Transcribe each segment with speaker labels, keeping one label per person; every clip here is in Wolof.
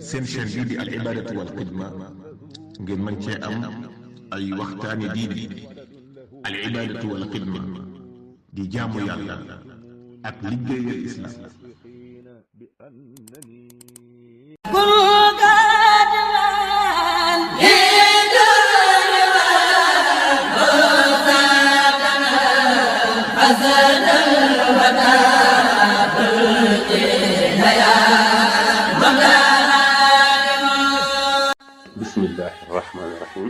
Speaker 1: seen chaîne bii di al ibadatu wal xidma ngeen mën cee am ay waxtaani diine al ibadatu wal xidma di jaamu yàlla ak liggéeyal islam.
Speaker 2: bismillahi irrahmani irrahim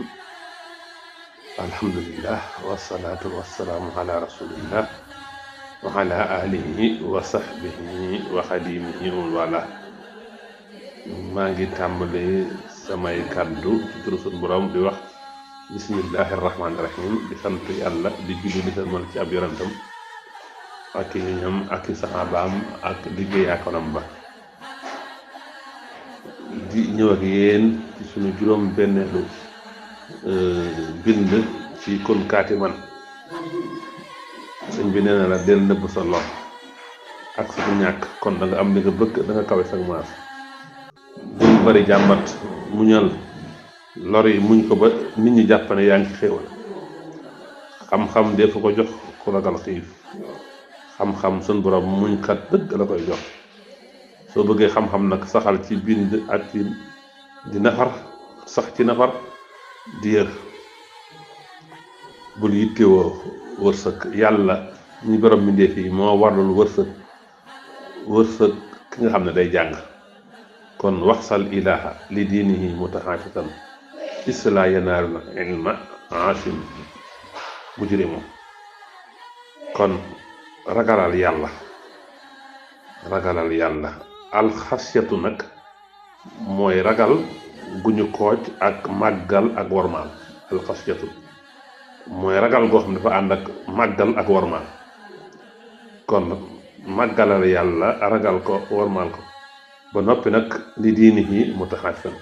Speaker 2: alhamdulillah wasalaatu wasalaamu ala rasulillah wa ala alihi wa sahbihi wa xadimihi wala maa ngi tàmbali samay kàddu ci turu sunu borom di wax bismillahi irrahmani irrahim di sant yàlla di julli di salmal ci ab yonentam ak i ñoñam ak i saxaabaam ak liggéeyaakonam ba di ñëw ak yéen ci suñu juróom benneelu bind ci Kun Kaatiman sëñ bi nee na la del nëbb sa lor ak sa ñàkk kon da nga am li nga bëgg da nga kawe sag maas bul bari jàmbat muñal lor yi muñ ko ba nit ñi jàpp ne yaa ngi xéewal xam-xam dee fa ko jox ku ragal xiif xam-xam suñ borom muñ kat dëgg la koy jox soo bëggee xam-xam nag saxal ci bind ak ci di nafar sax ci nafar di yër bul yittewoo wërsëg yàlla ñu borom mbindéef yi moo warlul wërsëg ki nga xam ne day jàng kon waxsal ilaha li diinihi mutaxaafatan isla yanaalu ilma asim mujrimu kon ragalal yàlla alxasiyatu nag mooy ragal gu ñu kooj ak màggal ak wormaal alxasiyatu mooy ragal goo xam ne dafa ànd ak màggal ak wormaal kon màggalal yàlla ragal ko wormaal ko ba noppi nag li diini yi mutaxaafan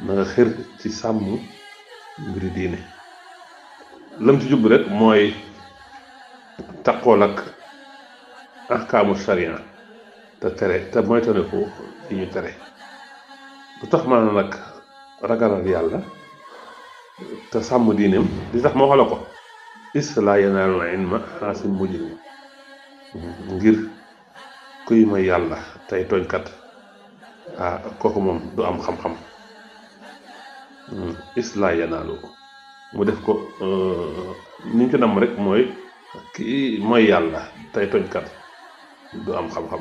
Speaker 2: na nga xër ci sàmm mbiri diine lam ci jublu rek mooy taqool ak ahkaamu sharia te tere te moytandiku yi ñu tere lu tax ma ne nag ragalal yàlla te sàmm diineem li tax ma waxala ko laa yanaalul ilma xaasim mujrim ngir kuy may yàlla tey tooñkat kooku moom du am xam-xam laa yanaalu mu def ko ni ñu ko nam rek mooy kii mooy yàlla tey tooñkat du am xam-xam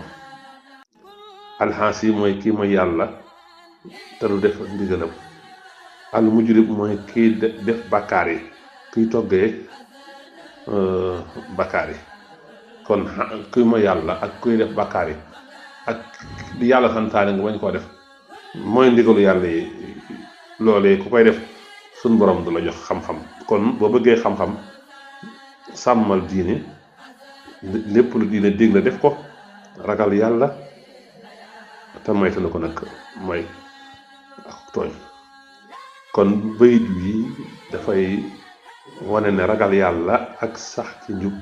Speaker 2: alxaas yi mooy kii mooy yàlla te du def ndigalam al mujrim mooy kii def bàkkaar yi kiy toggee bàkkaar yi kon kuy mooy yàlla ak kuy def bàkkaar yi ak di yàlla santaane nga bañ koo def mooy ndigalu yàlla yi loolee ku koy def suñ borom du la jox xam-xam kon boo bëggee xam-xam sàmmal diine lépp lu diine dégg la def ko ragal yàlla te moytu ko nag mooy ak tooñ kon bayit wi dafay wane ne ragal yàlla ak sax ci njub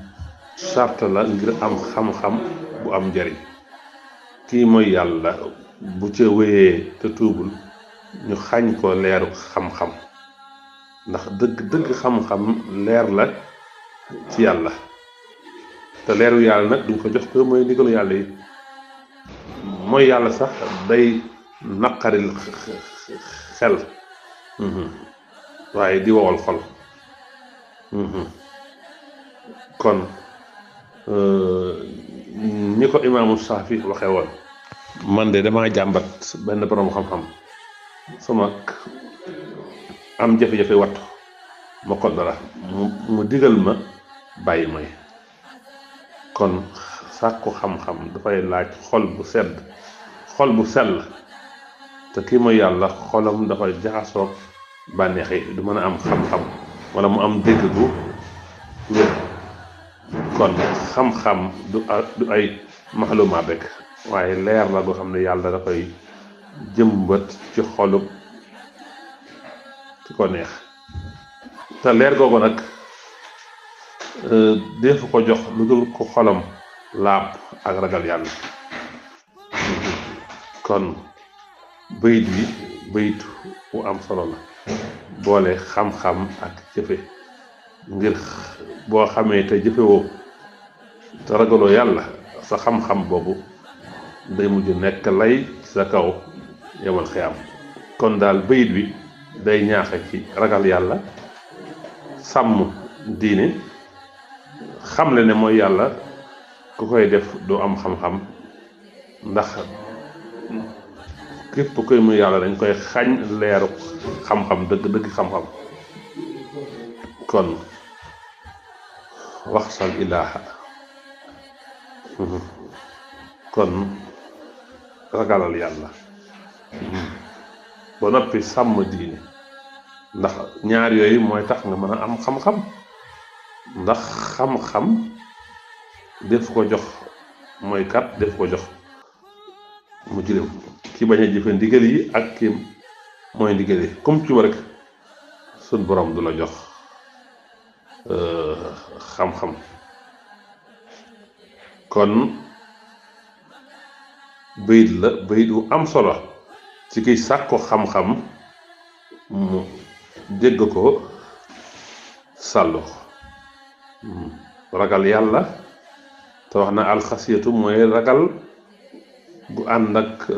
Speaker 2: sart la ngir am xam-xam bu am njariñ kii mooy yàlla bu ca wéyee te tuubul ñu xañ ko leeru xam-xam ndax dëgg xam-xam leer la ci yàlla te leeru yàlla nag duñ ko jox ko mooy ndigalu yàlla yi mooy yàlla sax day naqaril xel waaye di wowal xol kon ni ko imaamu Saafi waxee woon man de damaa jàmbat benn borom xam-xam sama am jafe-jafe wattu ma ko dara mu digal ma bàyyi may kon sàkku xam-xam dafay laaj xol bu sell te kii mooy yàlla xolam dafay jaxasoog bànneex yi du mën a am xam-xam wala mu am dégg gu wér kon xam-xam du ay maxlumaat rek waaye leer la goo xam ne yàlla dafay jëmbat ci xolub ci ko neex te leer googu nag defu ko jox lu dul ko xolam laab ak ragal yàlla kon bayit bi bayit bu am solo la boole xam-xam ak jëfe ngir boo xamee te jëfewoo te ragaloo yàlla sa xam-xam boobu day mujj nekk lay sa kaw yamal xiyaam kon daal bayit bi day ñaaxe ci ragal yàlla sàmm diine xamle ne mooy yàlla ku koy def doo am xam-xam ndax képp koy muy yàlla dañ koy xañ leeru xam-xam dëgg xam-xam kon waxsal ilaaha kon ragalal yàlla ba noppi sàmm diine ndax ñaar yooyu mooy tax nga mën a am xam-xam ndax xam-xam def ko jox mooy kat def ko jox mu jëlew ki bañ a jëfe ndigal yi ak ki mooy ndigal yi comme ci ma rek sun borom du la jox xam-xam kon bayit la bayit wu am solo ci kiy sàkko xam-xam mu dégg ko sàllu ragal yàlla te wax na alxasiyatu mooy ragal gu ànd ak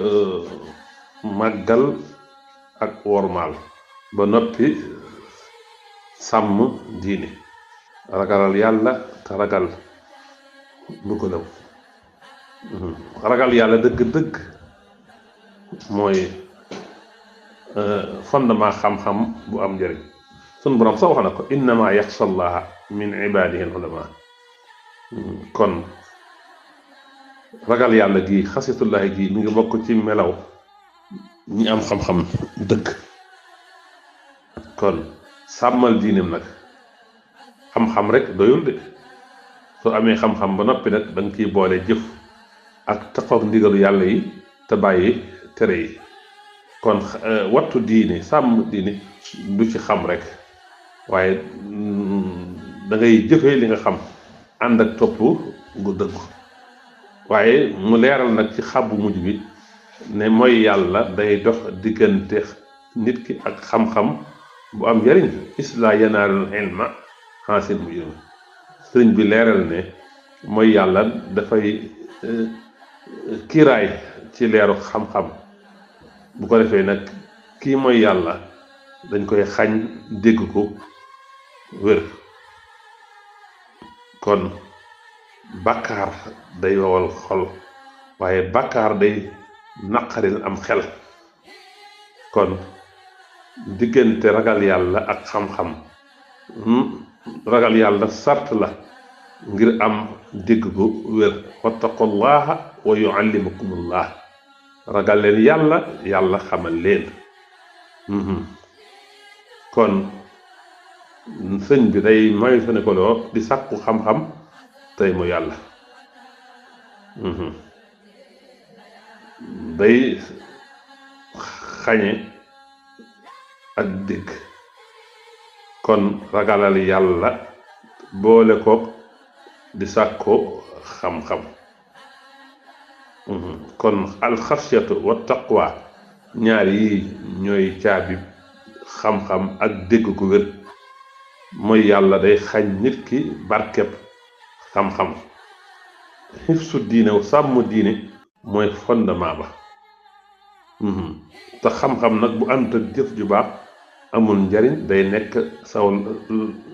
Speaker 2: màggal ak wormaal ba noppi sàmm diine ragalal yàlla te ragal mbugalam ragal yàlla dëgg-dëgg mooy fondement xam-xam bu am njëriñ sun borom sax wax na ko innama yaxsha allaha min ibadihi al ulama kon ragal yàlla gi xasitullahi gi mi ngi bokk ci melaw ñi am xam-xam dëgg kon sàmmal diineem nag xam-xam rek doyul de soo amee xam-xam ba noppi nag da nga ciy boole jëf ak taxaw ndigalu yàlla yi te bàyyi tere yi kon wattu diine sàmm diine du ci xam rek waaye da ngay jëfee li nga xam ànd ak topp gu dëggu waaye mu leeral nag ci xàbbu mujj bi ne mooy yàlla day dox diggante nit ki ak xam-xam bu am njëriñ islaa yanaalul ilma xaasin mu yëngu sëriñ bi leeral ne mooy yàlla dafay kiiraay ci leeru xam-xam bu ko defee nag kii mooy yàlla dañ koy xañ dégg ko wér kon bàkkaar day wowal xol waaye bàkkaar day naqaril am xel kon diggante ragal yàlla ak xam-xam ragal yàlla sart la ngir am dégg gu wér wattaqullaha wa yuallimukumullah ragal leen yàlla yàlla xamal leen kon sëñ bi day mooy fa ne ko loo di sàkku xam-xam tey mu yàlla day xañe ak dégg kon ragalal yàlla boole ko di sàkko xam-xam kon alxasiyatu wa taqwa ñaar yi ñooy caabi xam-xam ak dégg gu wér mooy yàlla day xañ nit ki barkeb xam-xam xifsu diine sàmm diine mooy fondement ba te xam-xam nag bu ànd ak jëf ju baax amul njariñ day nekk saw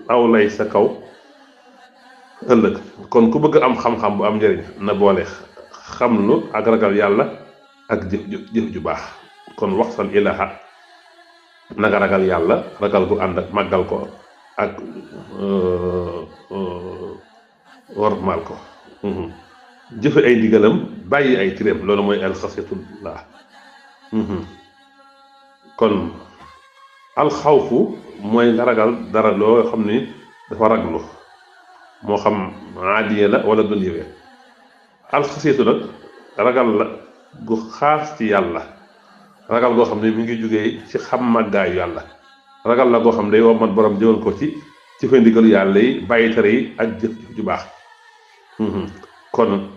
Speaker 2: aw lay sa kaw ëllëg kon ku bëgg am xam-xam bu am njariñ na boole xamlu ak ragal yàlla ak jëf ju baax kon waxsal ilaha nanga ragal yàlla ragal gu ànd ak màggal ko ak wormaal ko jëfe ay ndigalam bàyyi ay tireem loolu mooy alxasiyatullah kon alxawfu mooy nga ragal dara loo xam ni dafa raglu moo xam aadiya la wala dunyawe alxasiyatu nag ragal la gu xaas ci yàlla ragal goo xam ne mi ngi jógee ci xam màggaayu yàlla ragal la goo xam ne day womat borom jëwal ko ci fa ndigalu yàlla yi bàyyi tere yi ak jëf ju baax kon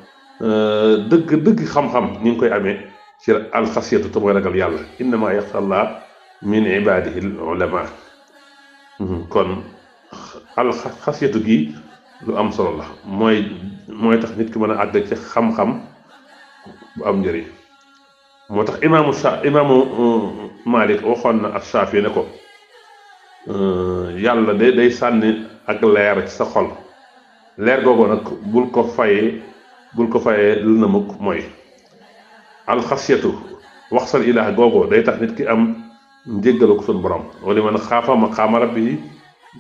Speaker 2: dëgg xam-xam ñu ngi koy amee ci alxasiyatu te mooy ragal yàlla innama yaxsha Allah min ibadihi al ulama kon alxasiyatu gi lu am solo la mooy tax nit ki mën a àgg ci xam-xam bu am njëriñ moo tax imaamu Malik waxoon na ak Shaafi ne ko yàlla day sànni ak leer ci sa xol leer googu nag bul ko fayee lu na mukk mooy alxasiyatu waxsal ilaah googu day tax nit ki am njéggalu ko suñu borom wala man xaafa maqaama rabbihi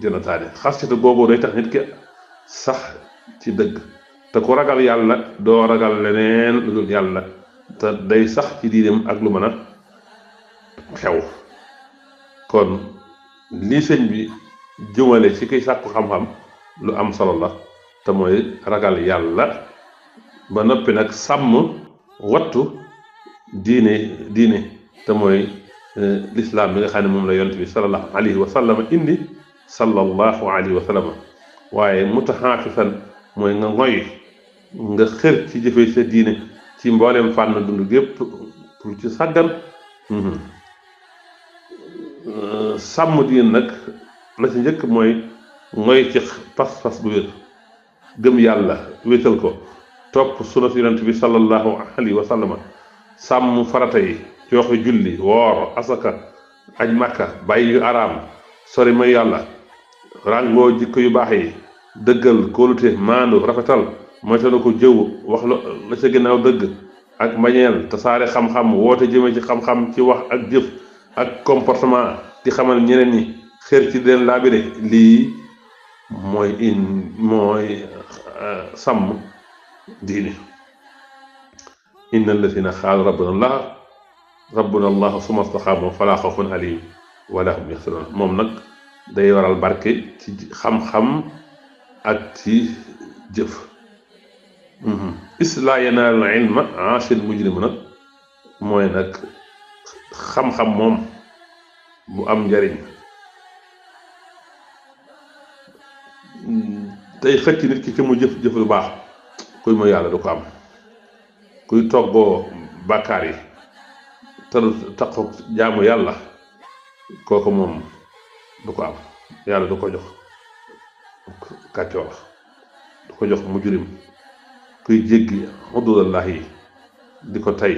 Speaker 2: jannataani xasiyatu googu day tax nit ki sax ci dëgg te ku ragal yàlla doo ragal leneen lu dul yàlla te day sax ci diineem ak lu mën a xew kon lii sëñ bi jëmale ci kiy sàkku xam-xam lu am solo la te mooy ragal yàlla ba noppi nag sàmm wattu diine te mooy lislaam bi nga xam ne moom la yonent bi sallallahu alayhi wa sallam indi sallallahu alayhi wa sallam waaye mutaxaafisan mooy nga ngoy nga xër ci jëfe sa diine ci mbooleem fànn dund gépp pour ci sàggan sàmm diine nag la ci njëkk mooy ngoy ci pas-pas bu wér gëm yàlla wéetal ko topp sunna yonent bi sallallahu alayhi wa sallam sàmm farata yi joxe julli woor asaka aj makka bàyyi yu araam sori mooy yàlla ràngoo jikko yu baax yi dëggal kóolute maandu rafetal moyta na ko jëw wax la ca ginnaaw dëgg ak mbañeel tasaare xam-xam woote jëme ci xam-xam ci wax ak jëf ak comportement di xamal ñeneen ñi xër ci leen laabire lii mooy sàmm diine inna alladina xaalu rabbuna allah summa staqaamu falaa xawfun alayhim wala hum yaxzanun moom nag day waral barke ci xam-xam ak ci jëf laa yanaalul ilma aasil mujrim nag mooy nag xam-xam moom bu am njariñ tey xëcc nit ki mu jëf lu baax kuy mooy yàlla du ko am kuy toggoo bàkkaar yi te taxaw jaamu yàlla kooku moom du ko am yàlla du ko jox kàccoor du ko jox mujrim kuy jéggi xuduudallah yi di ko tey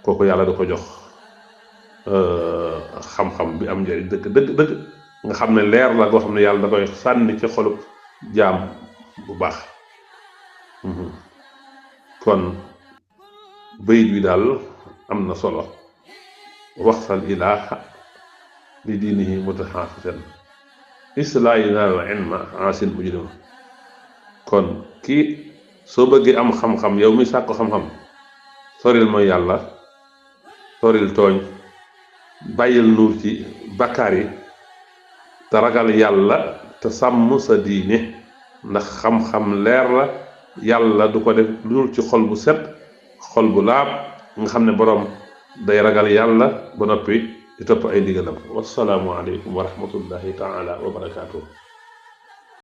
Speaker 2: kooku yàlla du ko jox xam-xam bi am njëriñ dëgg nga xam ne leer la goo xam ne yàlla da koy sànni ci xolub jaam bu baax kon bayit bi daal am na solo waxsal ilaaha li diinihi mutaxaafisan laa yanaalul ilma aasil mujrim kon kii soo bëggee am xam-xam yow mi sàkku xam-xam soril mooy yàlla soril tooñ bàyyil nuur ci bakkaar yi te ragal yàlla te sàmm sa diine ndax xam-xam leer la yàlla du ko def lu dul ci xol bu set xol bu laab nga xam ne boroom day ragal yàlla ba noppi di topp ay ndigalam wassalaamu aleykum wa rahmatullahi taala wa barakaatuh